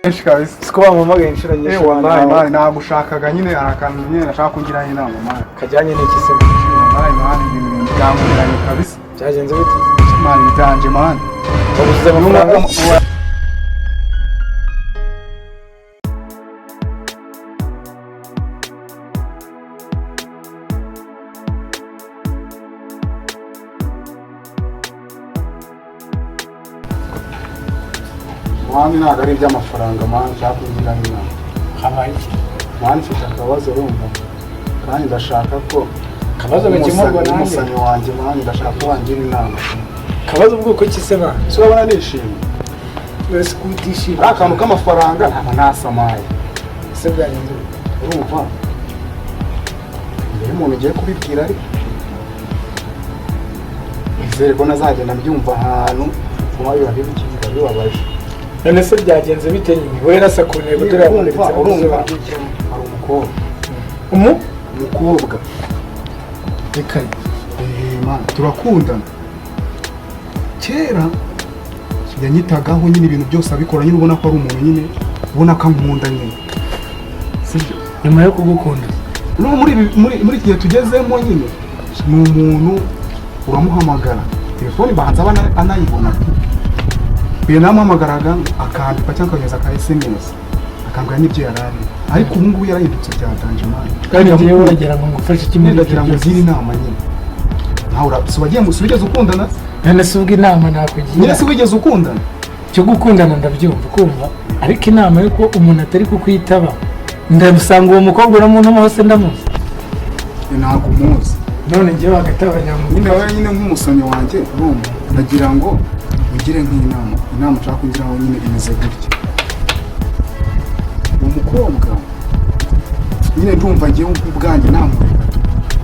Benshi kabisa. Siko bampamagaye inshuro nyinshi. Eh, wallahi man, nagushakaga nyine, hari akantu nyine nashaka kungiraho inama, man. Kajyanye n'iki se? Wallahi man, ibintu byangomeranye kabisa. Byagenze bite? Man, bitanje, man. Wabuze amafaranga? Man, ntabwo ari iby'amafaranga, man, nshaka kungiraho inama. Habaye iki? Man, mfite akabazo, urumva, kandi ndashaka ko Akabazo gakemurwa nanjye. Umusanyi wanjye, man, ndashaka ko wangira inama. Kabazo ubwoko ki se, man? Ese urabona nishimye? Wese ko utishimye. Ari akantu k'amafaranga, ntabwo nasamaye. Ese byagenze bite? Urumva, mbere umuntu ugiye kubibwira, ariko nizere ko nazagenda mbyumva ahantu kuba biba biba bibabaje. None se byagenze bite nyine? We rasa ku ntego dore. Urumva, urumva, hari umukobwa. Umu? Umukobwa. Reka. Eh, man, turakundana. Kera yanyitagaho nyine, ibintu byose abikora nyine, ubona ko ari umuntu nyine, ubona ko ankunda nyine, sibyo? Nyuma yo kugukunda? No muri iki gihe tugezemo nyine, ni umuntu uramuhamagara telefone banza aba anayibona. Mbere namuhamagaraga akandika cyangwa akanyuza aka SMS, akambwira n'ibyo yari arimo, ariko ubu ngubu yarahindutse byatanje, man. Kandi njyewe uragira ngo ngufashe iki muri ibyo Ndagira ngo byose? ugire inama nyine nawe. Si wagiye si wigeze ukundana? None se ubwo inama Nyine nakugira? si wigeze ukundana? Cyo gukundana ndabyumva kumva, ariko inama y'uko umuntu atari kukwitaba, ndasanga uwo mukobwa uramuntuma hose ndamuzi? Ntabwo umuzi. None njyewe hagati abanyamuntu Nyine wowe nyine nk'umusomyi wanjye, urumva, ndagira ngo ugire nk'inama. Inama ushaka kugiraho nyine imeze gutya: uwo mukobwa nyine, ndumva ngewe ubwanjye namureka tu,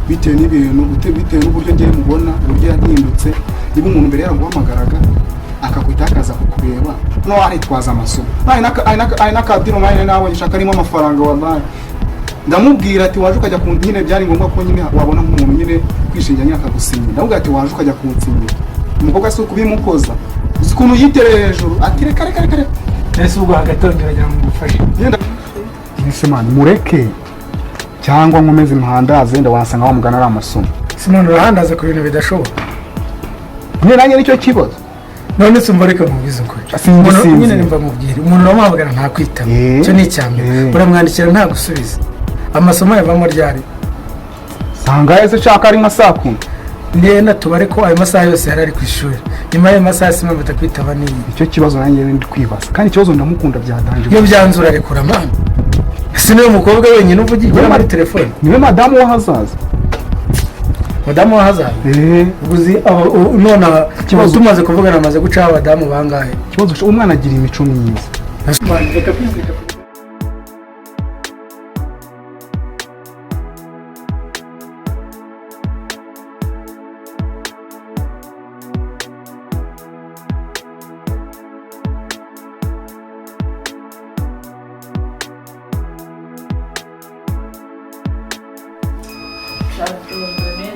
bitewe n'ibintu, bitewe n'uburyo ngewe mubona, uburyo yahindutse. Niba umuntu mbere yaraguhamagaraga akakwita, akaza kukureba, no aritwaza amasomo. Hari n'akadiro mine nabonye nshaka arimo amafaranga, wallahi. Ndamubwira ati waje ukajya ku nyine, byari ngombwa ko nyine wabona nk'umuntu nyine kwishingira nyine akagusinyira. Ndamubwira ati waje ukajya kunsinyira. Umukobwa si ukubimukoza, uzi ukuntu yitereye hejuru ati reka, reka, reka, reka. Ese ubwo hagati aho ngira ngo ngufashe? Ese man, mureke cyangwa nkomeze impandaze? Ndawasanga wa mugana ari amasomo. Simoni, urahandaza ku bintu bidashoboka. Nyine nanjye nicyo kibazo. None se umva, reka mubwize ukuri. Sinzi, sinzi. Nyine nimba mubwire, umuntu uramuhamagara ntakwitaba, icyo ni icya mbere. Uramwandikira ntagusubiza. Amasomo yavamo ryari? Sanga ese nshaka ari nka saa 10. Ngenda tubare ko ayo masaha yose yari ari ku ishuri. Nyuma y'ayo masaha simba batakwitaba n'iyi. Icyo kibazo nanjye ndi kwibaza, kandi ikibazo ndamukunda byadanje. Iyo byanze urarekura, mama. Ese niwe mukobwa wenyine uvugira muri telefone? Niwe madamu w'ahazaza. Madamu w'ahazaza? Eh. Ubwo uzi none tumaze kuvugana amaze gucaho abadamu bangahe? Ikibazo, umwana agira imico myiza. Reka kwizirika.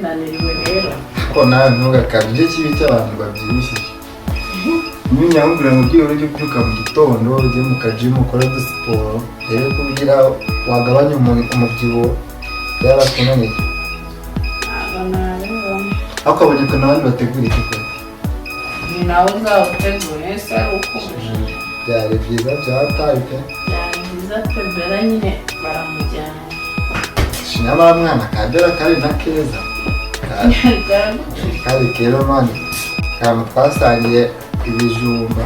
Naniriwe rero. Ko nawe ntugakabye, nicyo kibi cy'abantu babyibushye. Ninyamubwira ngo byibura ujye ubyuka mu gitondo, ujye mu kajimu, ukore udusiporo, urebe ko ugira wagabanya umubyibuho. Byarakunaniye. Ntabwo nabibona. Ariko abonye ukuntu abandi bategura igikoni. Ni nawe uzawutegura ese ukuje? Byari byiza, byataye pe. Byari byiza pe. Bera nyine baramujyana. Nyamara mwana kabera kari na keza. Bwaragucika. Kari keza, man, akantu twasangiye ibijumba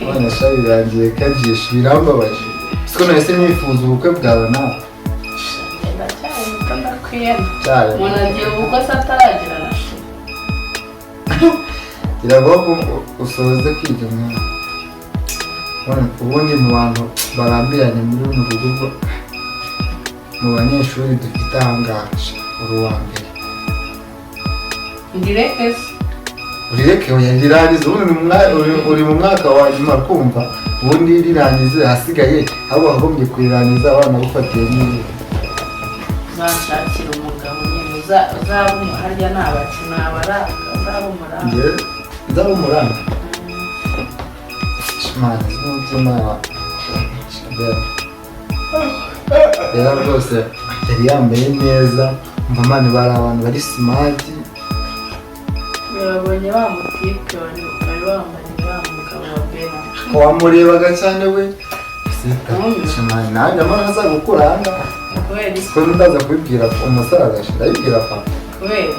none sha birangiye kabyishe, birambabaje. Siko nahise nifuza ubukwe bwawe nawe. Ndacyari muto, ndakwiyema. Cyane. Umuntu agiye ubukwe se ataragira na shira? Biragoye ko usoze kwiga, mwana. Ubundi mu bantu barambiranye muri runo rugo, mu banyeshuri dufite ahangaha, uri uwa mbere. Ndireke se? Urireke, oya, rirangize ubundi. Uri mu mwaka wa nyuma, kumva, ubundi rirangize, hasigaye ahubwo wakagombye kurirangiza abana gufatiye n'ibi. Uzanshakira umugabo nyine uzaba harya ni abaki, ni abaranga, uzaba umuranga. Njye nzaba umuranga? Imana z'umutima. Bella. Bella rwose yari yambaye neza, umva mani bari abantu bari smart. Babonye wa mutipe wari wari wambaye wa mugabo wa Bella. Wamurebaga cyane we. Sita, shimani nanjye amara aza gukura aha ngaha. Kubera iki? Ko ndaza kubibwira umusaza, ndabibwira papa. Kubera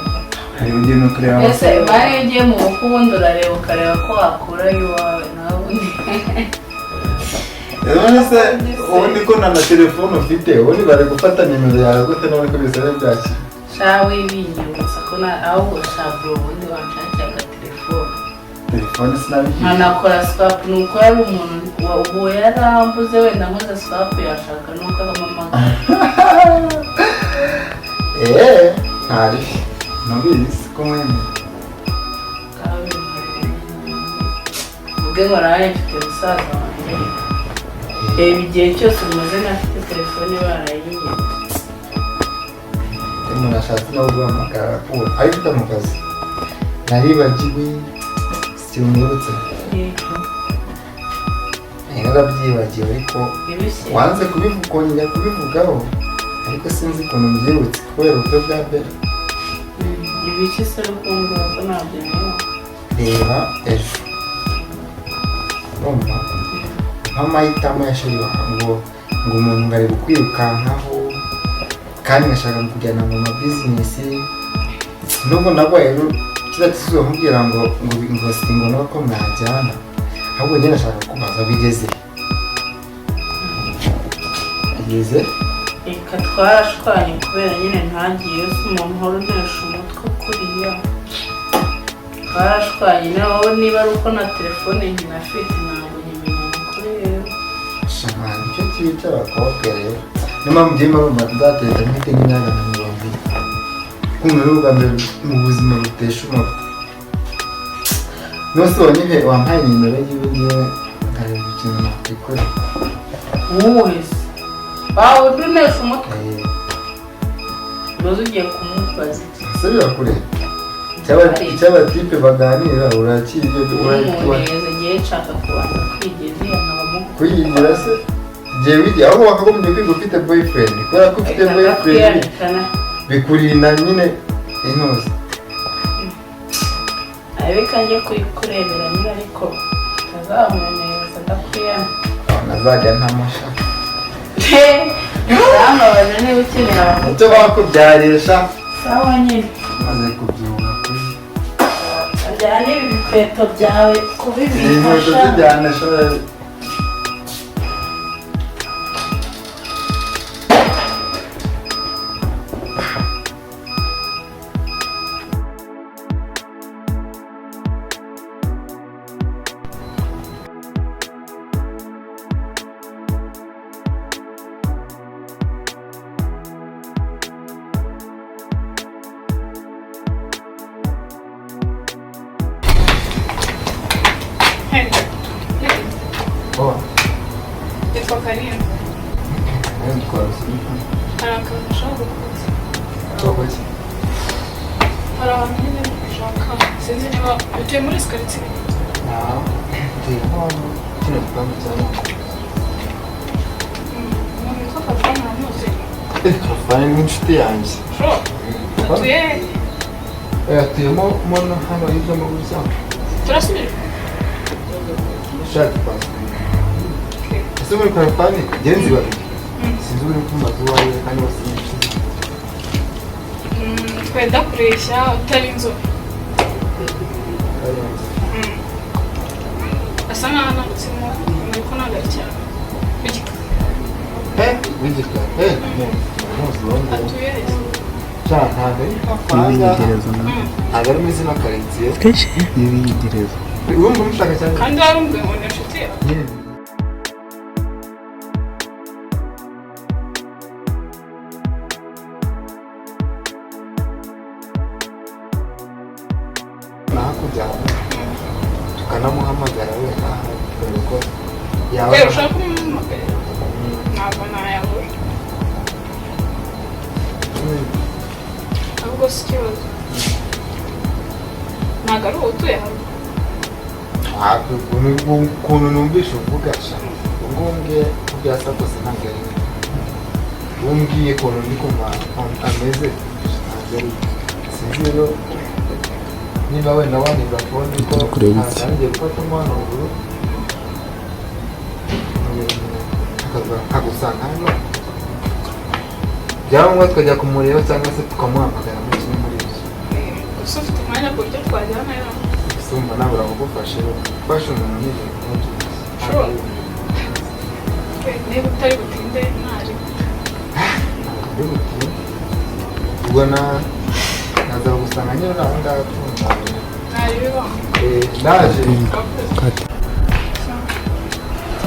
Hari ugenda kureba. Ese mari iyo ugiye mu bukwe ubundi urareba ukareba ko wakurayo iwawe nawe ubundi. None se ubundi ko nta na telefone ufite, ubundi bari gufata nimero yawe gute none ko bisaba byakira? Shawe binyibutsa ko na ahubwo shabro ubundi wanshakira agatelefone. Telefone sinabibwiye. Nkanakora swap ni uko yari umuntu uwo yarambuze wenda nkoze swap yashaka nuko akamamagara. Eee, ntari. Ntubizi ko mwemera. Ubwe ngo nawe mfite musaza wanjye. Reba igihe cyose umaze ntafite telefone barayinyibye. Iyo umuntu ashatse no guhamagara arakubura ariko ujya mu kazi naribagiwe simwibutse narabyibagiwe ariko Ibishye. wanze kubivuga kongera kubivugaho ariko sinzi ukuntu mbyibutse kubera ubukwe bwa Bella. Ibiki se rukumbura ko ntabyo nibuka. Reba ejo urumva nk'amahitamo ya sheri wawe ngo ngo umuntu ngo ari kukwirukankaho kandi ngashaka kujyana mu mabizinesi nubwo nabwo rero kiriya gisubizo nkubwira ngo ngo ngo si ngombwa ko mwajyana ahubwo njye nashaka kubaza bigeze bigeze. Reka twarashwanye kubera nyine ntagiye se umuntu uhora untesha umutwe kuriya. Twarashwanye nawe wowe niba ari uko na telefone nkinafite ntabwo nkimenya amakuru rero. Shamani icyo kibi cy'abakobwa rero niyo mpamvu ngiye mpamvu nzateka mfite nk'imyaka nka 40 kumva ari ubwa mbere mu buzima butesha umutwe nose wanyine wampaye nimero yiwe ngewe nkareba ikintu nakwikorera. Wowe se wawe undi untesha umutwe Eh, umaze ugiye kumubaza iki? ese birakureba icy'abatipe baganira urakiriye Umuneza ngewe nshaka kubanza kwigira iriya nkaba kuyigira se igihe wigiye aho wakagombye kwiga ufite boyfriend kubera ko ufite boyfriend bikurinda nyine intuzi. Ariko njye kurebera nyine ariko utazamuneza ndakwiyana. Nazajya ntamasha. Yambabaje niba ukeneye abantu. Icyo bakubyarisha. Sawa nyine. Maze kubyibuha kuri Ajyana ibi bikweto byawe inkweto kubibika. zijyana sha. Oh, Yitwa Karine. nayo twabise. Hari akantu ushaka gukoza. Twakoze. Hari ahantu nyine ushaka. Sinzi niba utuye muri karitsiye. Naho tuye nko kino gipangu cya Umuntu witwa Kavani uramuzi? Kafani ni inshuti yanjye. Sure. Atuye he? Atuyemo mono hano hirya mu buryamo. Turasubira. Ushaka kwasubira. Ese muri Kafani genzi babiri. Sinzi uri kumbaza uwawe kandi bose ni inshuti zanjye. Twenda kureshya utari inzobe. Asa nkaho ananutsemo ariko ntabwo ari cyane. W'igikara. Eh, w'igikara. Eh, muzi uwo nguwo. Atuye he? Sha, ntabwo ari hafi aha ngaha. Ntabwo ari muri zino karitsiye. Ibiyigereza. Urumva umushaka cyane. Kandi warumbwiye ngo ni inshuti yawe. Nyine. Nakujyana tukanamuhamagara wenda tukareba ko yaba Rero ushaka kumuhamagara? Ntabwo nayabura. Ahubwo si ikibazo. Ntabwo ari uwo utuye hano. Ntabwo ukuntu numvishe uvuga sha ubwo mbwe Uburyo yasakoze ntabwo ari we. Umbwiye ukuntu ndi kumva ameze, ntabwo ari we. Sinzi rero niba wenda waniga phone ko Kureba iki? ntangiye gufatamo hano ruguru, nkagusanga hano, byaba ngombwa tukajya kumureba cyangwa se tukamuhamagara muri kimwe muri ibyo. Gusa ufite umwanya ku buryo twajyana yo? Ese wumva nabura kugufasha? Gufasha umuntu ni ibintu byinshi. Sure. Niba utari butinde ntari. Ntabwo ndi butinde. Ubwo na naza gusanga nyine uri aho ngaho tunganye. Ntari bibaho. Ndaje. Kata.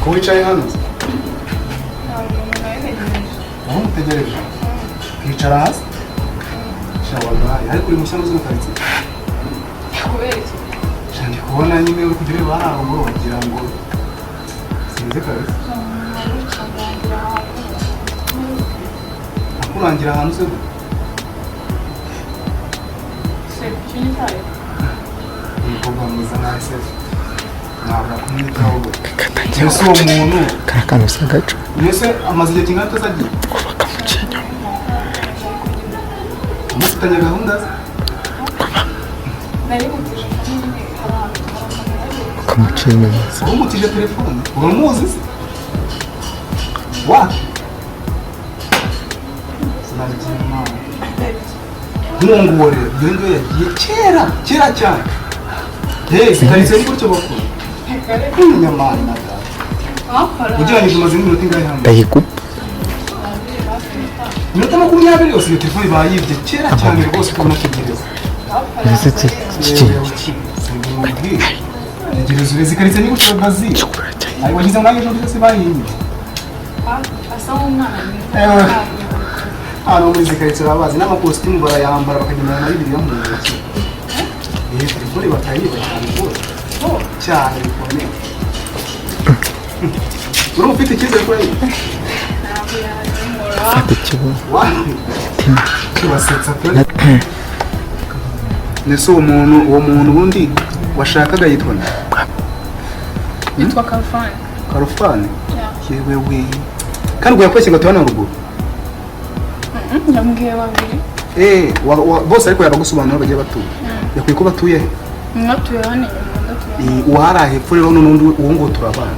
Ko wicaye hano? Nta muntu nawe ntegereje. Aho mutegereje ukicara hasi? Sha wallahi, ariko uri mushya muri karitsiye. Kubera iki? Sha, ndi kubona nyine uri kujya ureba hariya ngo wagira ngo sinzi kabisa. Ngira ahantu. Akurangira ahantu se? Se kuki unyitaye? Umukobwa mwiza nawe se ntabwo kumwitaho gute? Mbese uwo muntu Kariya kantu si agaca. Mbese amaze igihe kingana atazagiye? Kuba kamuciye inyuma. Mufitanye gahunda ze? Nari gutije phone nyine, hari ahantu hari akantu nari. Kamuciye inyuma. Wamutije telefone, uramuzi se? Wa sinabigira imana nk'uwo rero, iyo ngiyo yagiye kera kera cyane. Hey, karitsiye ni gutyo bakuru nyamara na data. Ugereranyije umaze nk'iminota ingahe hano? Ndayigupa. Iminota 20 yose. Iyo telefone bayibye kera cyane rwose, ukabona tegereza. Mbese iki? Tegereza ureze, karitsiye ni gutyo bazi. Ariko wagize ngo nanjye ejo byose bayinyibye. Asa nk'umwana mwiza. Ewe. Hano muri izi karitsiye urabazi n'amakositimu barayambara bakagendana na Bibiliya mu ntoki. Iyi telefone bakayiba cyane rwose, cyane bikomeye. Urumva ufite icyizere ko yayiba? Ntabwo yazingura. Fata ikibuno. Wapi. Tina. Kibasetsa pe. Nese uwo muntu ubundi washakaga yitwa nde? Yitwa Kalfani. Karufani? Yeah. Yewe we, kandi ubwo yakweshye ngo tubane haruguru. Yambwiye babiri. Bose ariko yabagusobanurira bagiye batuye, yakwiye ko batuye he? Umwe atuye hano inyuma, undi atuye hano. Uwari hepfo rero n'undi, uwo nguwo turabana.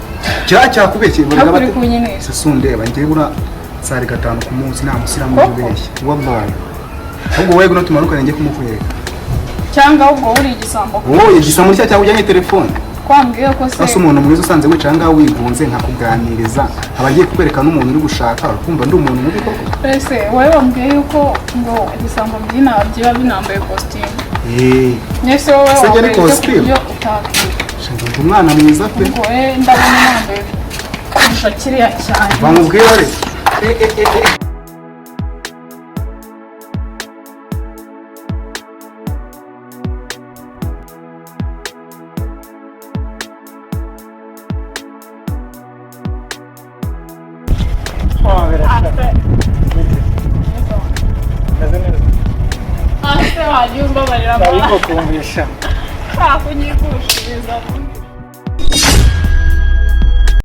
Kiriya cyakubeshye. Ariko uri kunyinisha. Se undeba njyewe, bura sari gatanu ku munsi, nta musiramu Koko? ubeshya wallahi. Ahubwo wowe guno tumanukane njye kumukwereka. Cyangwa ahubwo uri igisambo. Wowe igisambo cya cyangwa ujyanye telefone. Kwambwiye ko se. Asa umuntu mwiza usanze wicaye ahangaha wigunze nkakuganiriza, aba agiye kukwereka n'umuntu uri gushaka, urakumva ndi umuntu mubi koko? Ese wowe wambwiye yuko ngo ibisambo by'inaha biba binambaye kositimu? Eh. Ese wowe Se njye ni wambaye icyo ku kositimu? buryo utakwiye? Sha, ndi umwana mwiza pe. Ubwo wowe ndabona nambaye kurusha kiriya cyane. Bamubwire rero. Eh, eh, eh, eh. Meze neza. Ase wagiye umbabarira? Nari kumvisha. Ntabwo unyigushiriza.